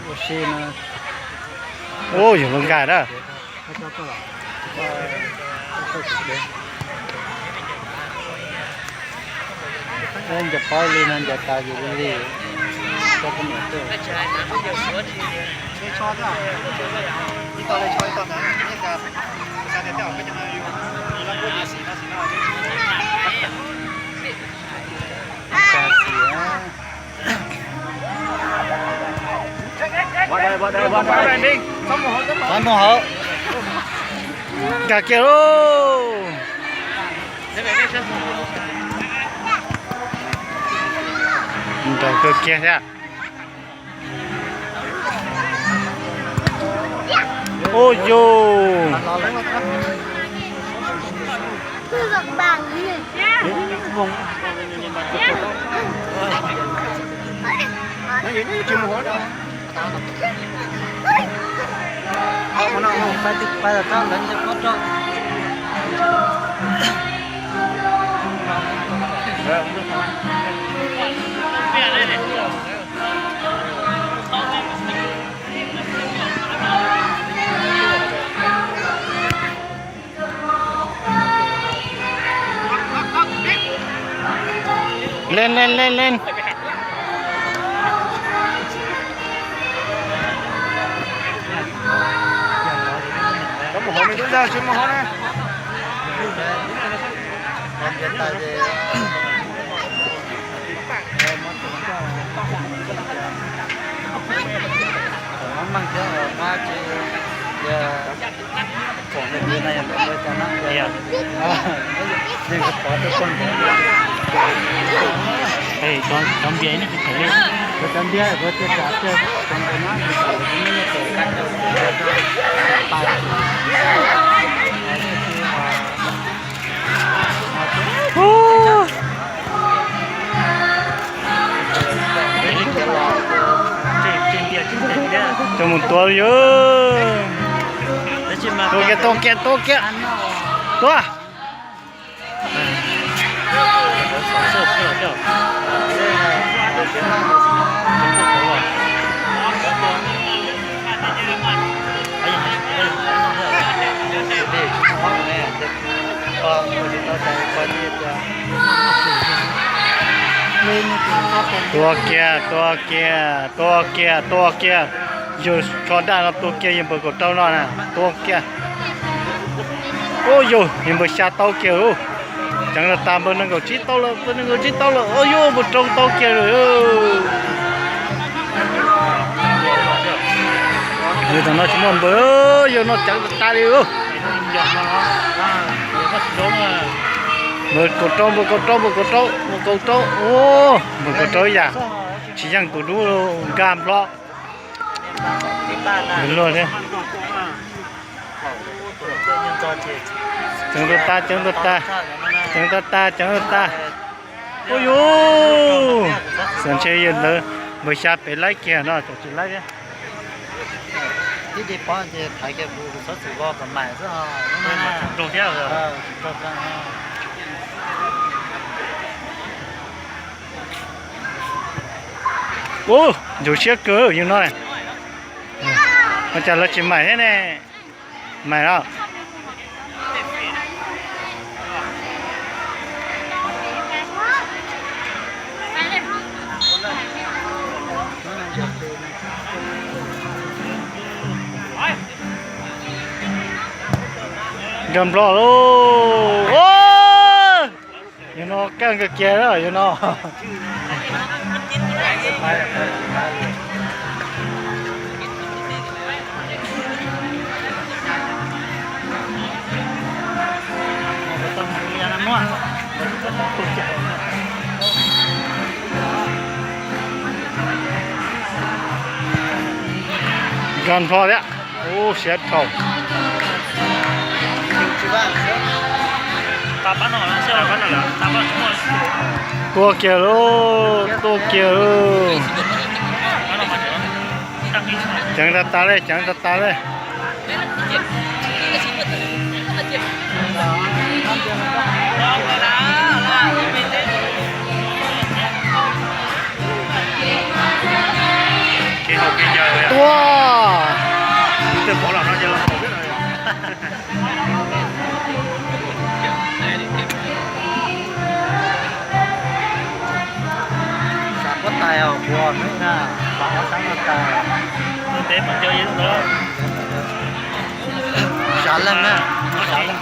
Ua si no. Ub, yog lub nkag na. Ncaws pob li no ncaws tas yus li li. Qhov no hauv. Nkag kiag lauj. Nraug kawg kiag thiab. Ub yus. Leej, leej, leej, leej. Cov npias ne tsis them li. Cov npias, cov npias, cov npias. Coj mus tua yus. Tua kiag, tua kiag, tua kiag. Tua. Tua kiag, tua kiag, tua kiag, tua kiag. Yawg tsho daj no tua kiag yawg npawg Kaum Rau no na, tua kiag. Ub yus, yawg npawg Xya tau kiag lauj. Ceev tas tas, npawg Nees Nkaum Tsib tau lawm, npawg Nees Nkaum Tsib tau lawm, ub yus, npawg Rau tau kiag lawm. Yawg tam no tsis muaj npawg, yawg no ceev tas tas li lauj. Npawg Kaum Rau, npawg Kaum Rau, npawg Kaum Rau, npawg Kaum Rau, ub, npawg Kaum Rau ib yam tsis yeej tus dub nkag nplo. Luag thiab. Ceev tas tas, ceev tas tas, ceev tas tas, ceev tas tas. Ub yus, xyov ntshe yawg ntawd npawg Xya pem laib kiag no, cov tsis laib thiab. Ub, ntxhov siab kawg yawg no. Ua cas lawv tsis maim thiab ne? Maim los. Nkag nplo lauj. Yawg no kaj kawg kiag yawg no. Nkag nplo thiab. Ub, siab dhau. Tuaj kiag lauj, tuaj kiag lauj. Ceev tas tas li, ceev tas tas li. Xav puab tais os, kuv os, xav ob sab no tais. Xav leej na, xav leej.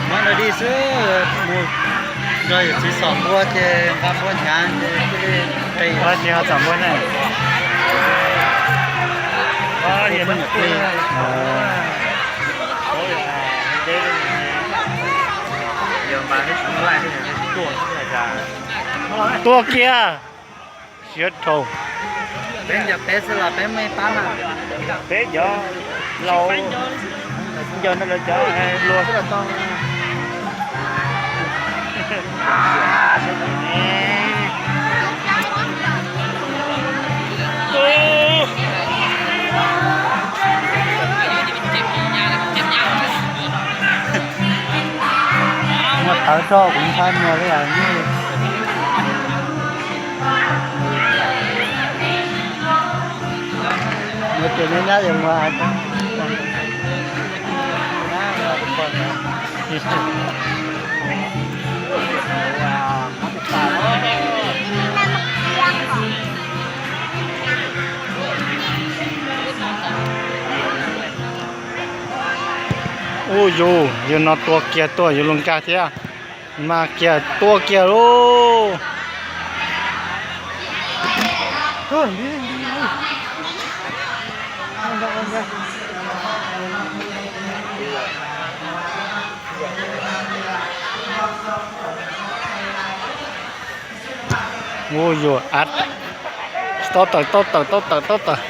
Muab ntawd di xwb, mus nrog yawm txiv xom npua ces nqa npua hnyav ces thiaj li qis. Ua tsis ho txom npua ne. Ua nyuam plig. Tua kiag. Siab dhau. Peb ncaws peb xwb los peb muaj ib pab mas. Peb cov laus ncaws ntawm lawv cov luag xwb los tau. Muaj tawv roj kuv ntshai muag li os. Muaj tes nyab nyab es muag. Ub yus, yus no tua kiag tuaj yus luag nkag thiab. Mas kiag tua kiag lauj. Ub yus, ab, tau tawm, tau tawm, tau tawm, tau tawm.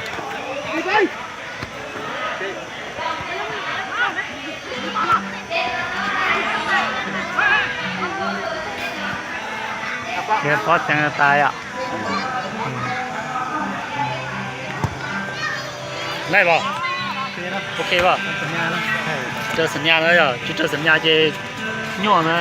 Khiav phob teev tas yom. Laij los. Ok as. Raws xam nyas no yog tsis raws xam nyas ces nyuaj na.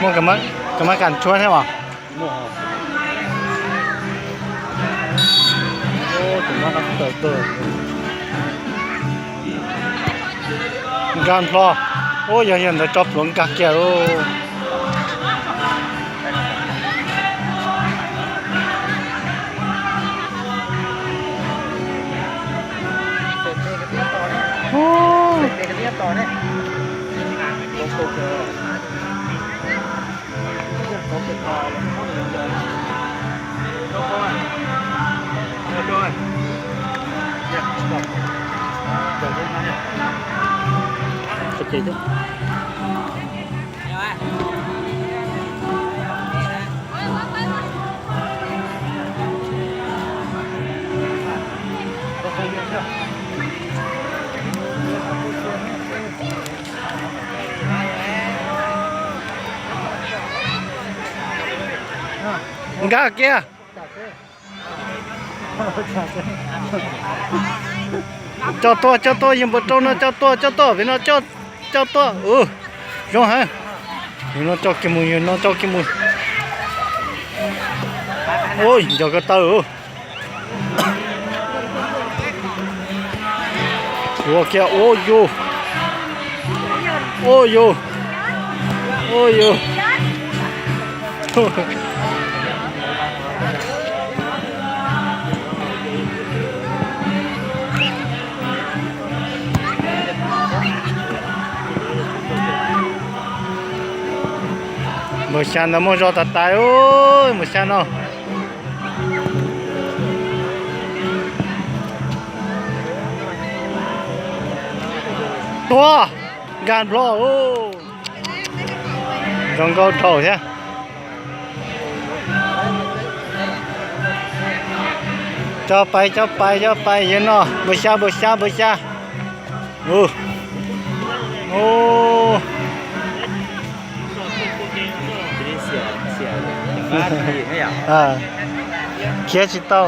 Muaj kab mab kas tshuab thiab os. Nkag nplho. Ub yog yog ntawd tso pluav nkag kiag lauj. Nkag kiag. Coj tuaj, coj tuaj, yog npawg rau no coj tuaj, coj tuaj, vim no coj, coj tuaj. Zoo heev. Yog no coj kiag mus, yog no coj kiag mus. Ua nco ko taw. Ua kiag, ua yus, ua yus, ua yus. Npawg xya ntawd muaj zog tas tas, npawg xya no. Tuag, nkag nplho. Zoo nkauj dhau thiab. Coj pais, coj pais, coj pais, yog no, npawg xya, npawg xya, npawg xya. U, u. Khiav tsis tau.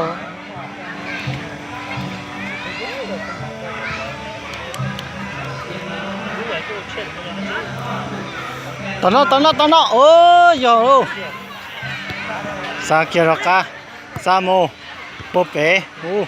Tau no, tau no, tau no. U, yog lauj. Xa kiag rov qab, xa mus puag pem. U.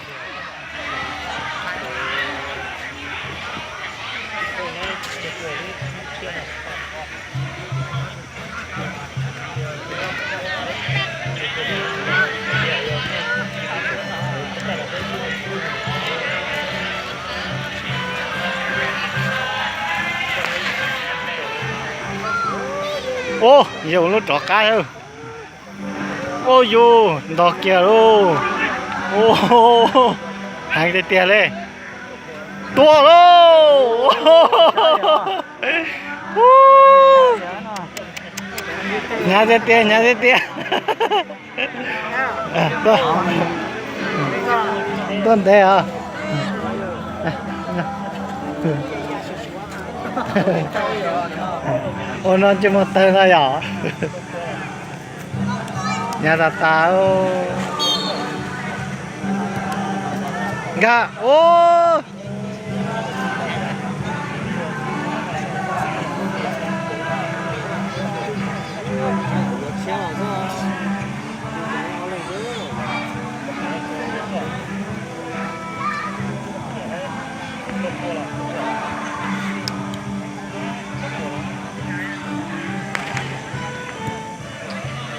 U, yog lub rov qab. U, yus ntog kiag lauj. U, heev tiag tiag li. Tuaj lauj. Hnyav tiag tiag, hnyav tiag tiag. Tuaj ntev os. Ua no ntsej muag tawg no yom. Hnyav tas tas. Nkag, u.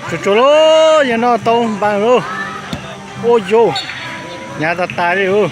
Tsuag tsuag lauj, yog no tau npaas lauj. Ua yus, hnyav tas tas li lauj.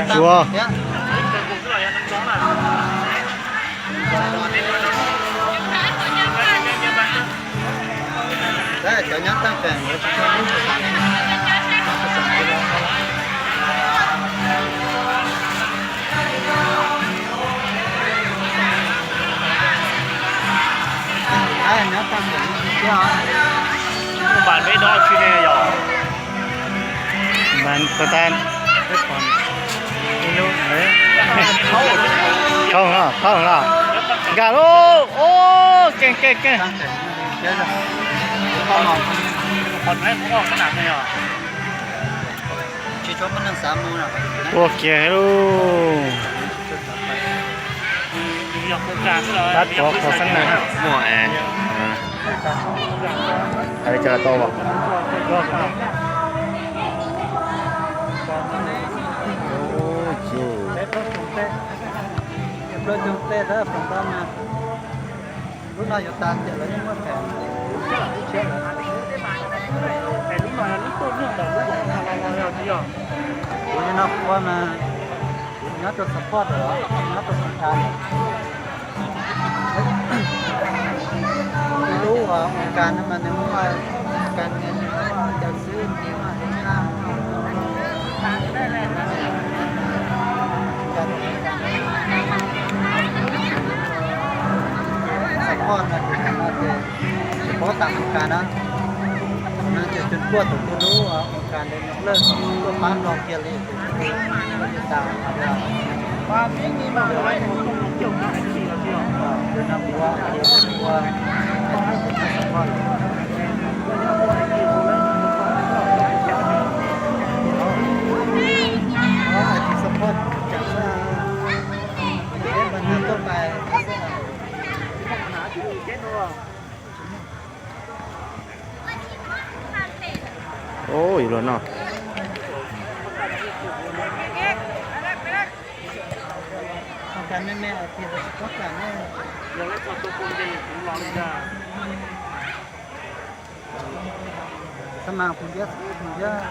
Tsuag. Npam peb dob tsi ne yog? Npam tas, peb pom ib lub, thauj no, thauj no, nkag lauj, o, keej keej keej. Tua kiag lauj. Tab tom qhov xab nam. Muaj es. Hais li cas tau as? Lub no yuav tas ces lawv yeej muab phem lub tshiab lawm, lub tshiab lawm. Es lub no yog lub tuaj nyob ntawm lub no los yog tsis yog? Kuv li no qhua mas kuv nyob rau support lawm, nyob rau Foom Kas lawm. Lub uas Foom Kas no mas nws muaj Foom Kas, nws muaj cov xwb, nws muaj support no ces tsis paub tas Foom Kas na. No ces Foom Kas tus tus lub Foom Kas ntawd nws lawj tuaj pab Nplog kiag li tus tus tas. No. Xab mas pus nciab, pus nciab.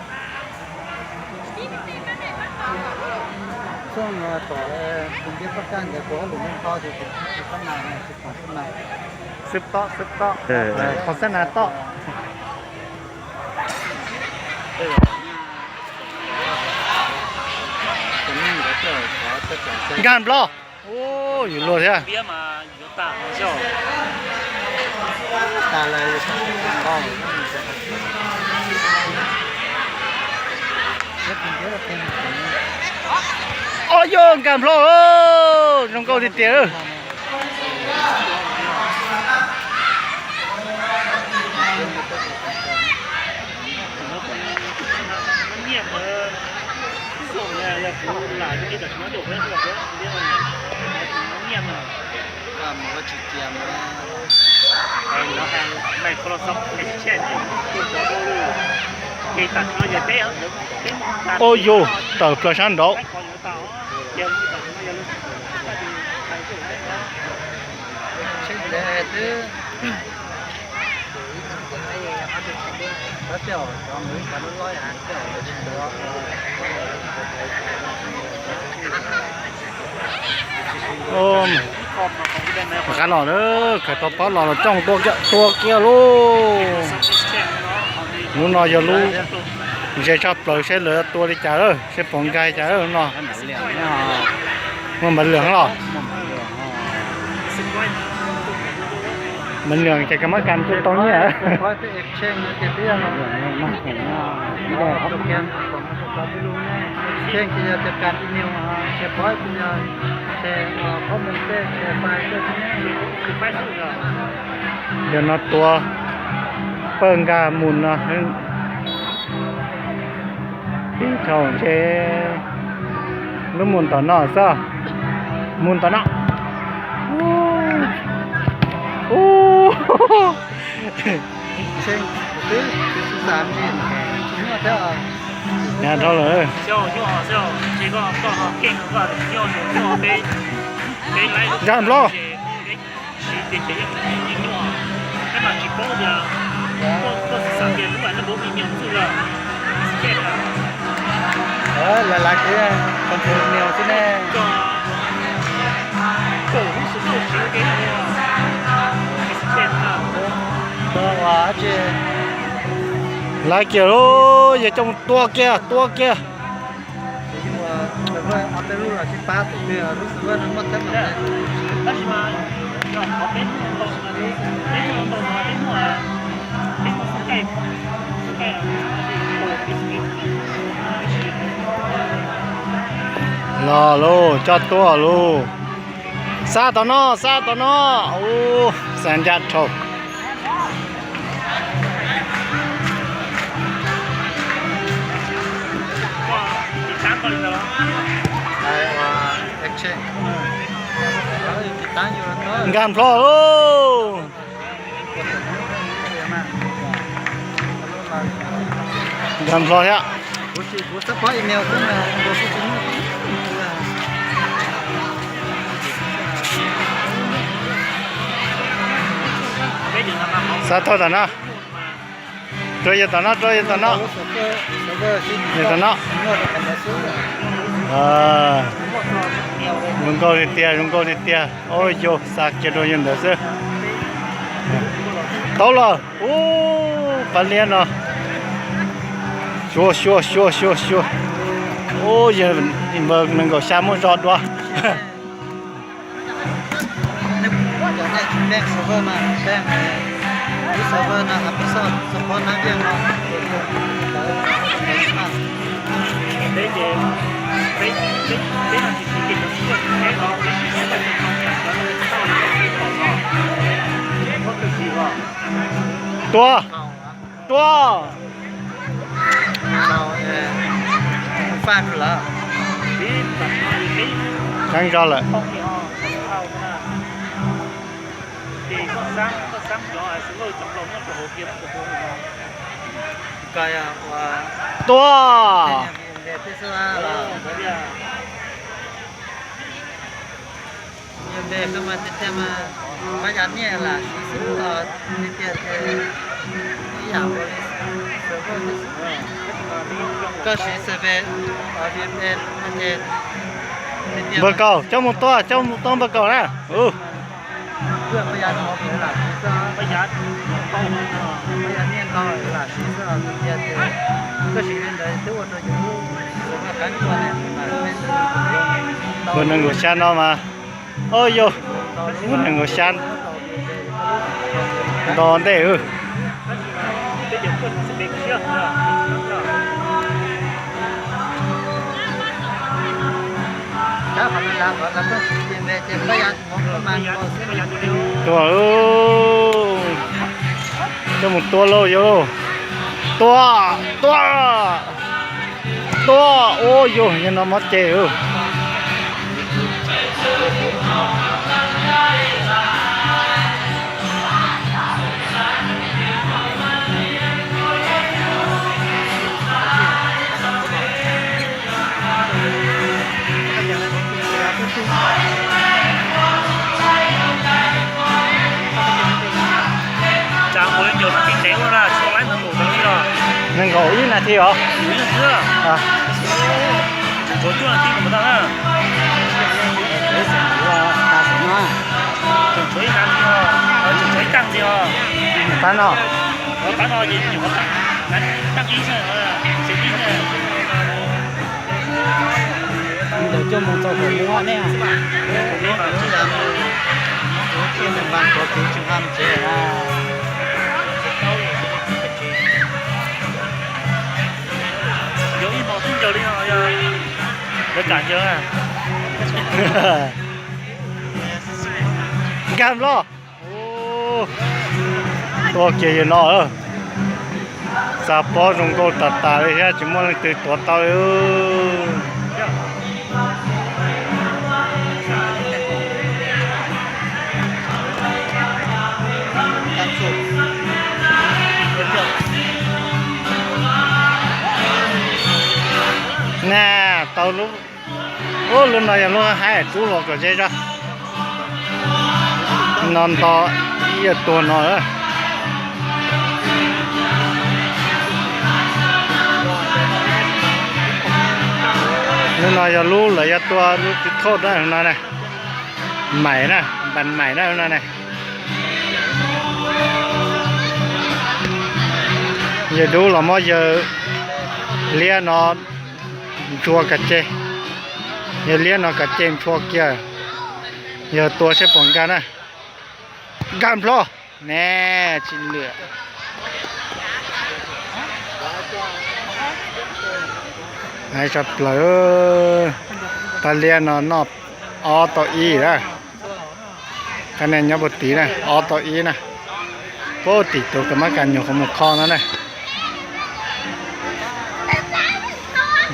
Xyoo no tom pus nciab pab kaj ntawd kuv ob lwm neej tau ces kuv xab mas no tsis tom xab mas. Xwb tob, xwb tob. Qhov xab nas tob. Nkag nplo. Ub, yus luag thiab. Os, yog nkag nplo, zoo nkauj tiag tiag. Ua yug tawm plaws sab nraud. Qab los na, khaws tau pob los los coj tua kiag, tua kiag lauj. Lub no yog lub ze tshaj plaws, seb lawv tua li cas lawm, seb puas nkag li cas lawm no. Muaj npav lwm los? Npav lwm ces koj muab kas tau nyiaj. Yog no tua pawg nkag mus no. Tib thaum ntshe lub mus tom no xwb. Mus tom no. Dhau lawm. Nkag nplo. Lawv laiv kev control mèo xwb ne. Laiv kiag lauj, yog coj mus tua kiag, tua kiag. Los lauj, coj tuaj lauj. Xa tom no, xa tom no. Ub, xa ncaj dhau. Nkag nplho lauj. Nkag nplho thiab. Xa thauj tom no. Rau yawg tom no, rau yawg tom no. Yawg tom no. Zoo nkauj tiag tiag, zoo nkauj tiag tiag. Ua yus xa kiag rau yawg ntawd xwb. Tau los. Ub, pab liab no. Xyuas xyuas xyuas xyuas xyuas. Ub, yawg npawg nees nkaum xya muaj zog dua. Tua, tua. Qeeb zog lawm. Tua. Npawg Kaus, coj mus tua, coj mus tua npawg Kaus na. Ua nees nkaum xya no mas. Au yog, ua nees nkaum xya. Nto ntej. Tua, coj mus tua lauj yog lauj. Tua, tua, tua. Ua yog, yog no mob ces. Nees nkaum ib nas this os. Pab no. Ntawd coj mus txog kom muab nej. Nkag Nplog. Tua kiag yawg no. Xa pob zoo nkauj tas tas li thiab tsis muaj leej twg tuav tau li. Na, tau lub, lub no yog lub haib, rub los kom ze zog. No nto ib yam tuag no. Lub no yog lub lawv yuav tua lub tib thoj na, no na. Maim na, npas maim na, no na. Yawg dub los muab yawg liab no ntshua kav tsej. Yawg liab no kav tsej ntshua kiag. Yog tua seb puas nkag na. Nkag nplho. Ne, tsis lwm. Tshaj plaws. Pab liab no noj ob tau ib na. Qab nej nyob puag tid na, ob tau ib na. Puag tim tus kab mab kas nyuam qhuav mus kho no na.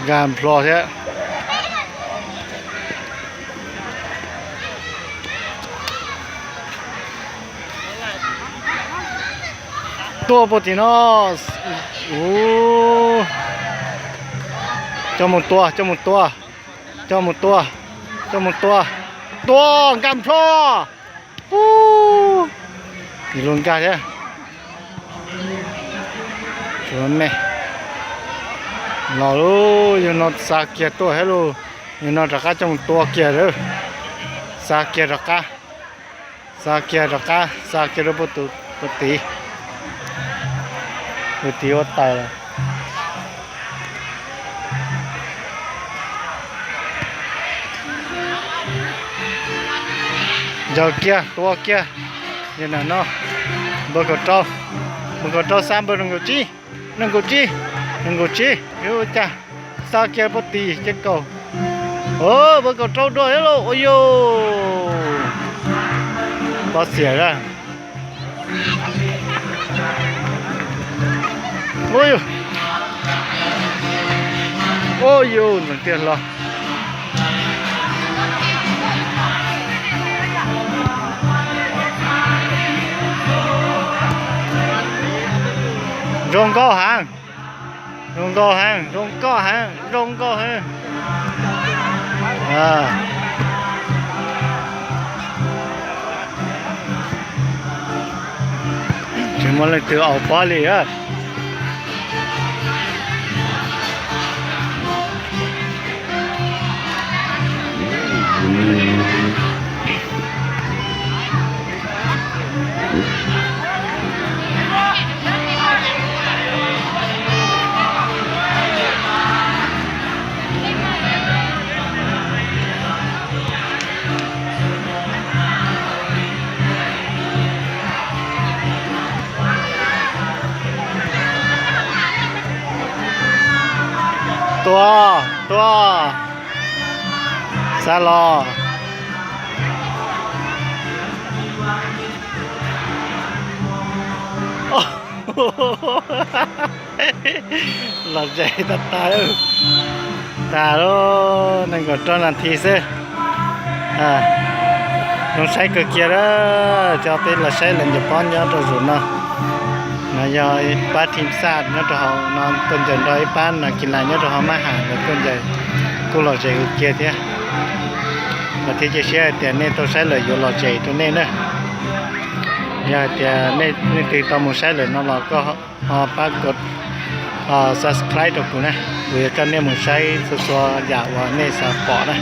Nkag nplho thiab. Tuaj puag tim no. Coj mus tua, coj mus tua, coj mus tua, coj mus tua. Tua nkag nplho. Ub, luag nkag thiab. Me los lub, yog no xa kiag tuaj thiab lauj. Yog no rov qab coj mus tua kiag lawm. Xa kiag rov qab. Xa kiag rov qab, xa kiag rau puag tid. Puag tid ua taws lawm. Ncaws kiag, tua kiag. Yog no, npawg kaum rau, npawg kaum rau xa npawg nees nkaum tsib, nees nkaum tsib, nees nkaum tsib, yuav ua cas? Xa kiag puag tim ces kaum. Npawg kaum rau dua thiab lauj, ua yus, pov xiam a. Ua yus, ua yus ntxeev tiag hlo. Zoo nkauj heev. Zoo nkauj heev, zoo nkauj heev, zoo nkauj heev. Tsis muaj leej twg aus pob li. Tua, tua, xa los. Lom zem tag tag, tag lawm, nees nkaum rau nas this xwb. Zoo saib kawg kiag a, coj peb los saib lawv ncaws pob nyob rau zaum no. No yog pab team xaj nyob rau hauv no, tuaj ncaws nrog ib pab nas kis las nyob rau hauv mab ham los tuaj ncaws, kuj lom zem kawg kiag thiab. Mas thiab cia siab hais tias nej tau saib lawm yuav lom zem rau nej na. Yog hais tias nej leej twg tau mus saib lawm no los koj ho pab kov subscribe rau kuv na, kuv yuav coj nej mus saib txhua txhua yam uas nej xav pom na.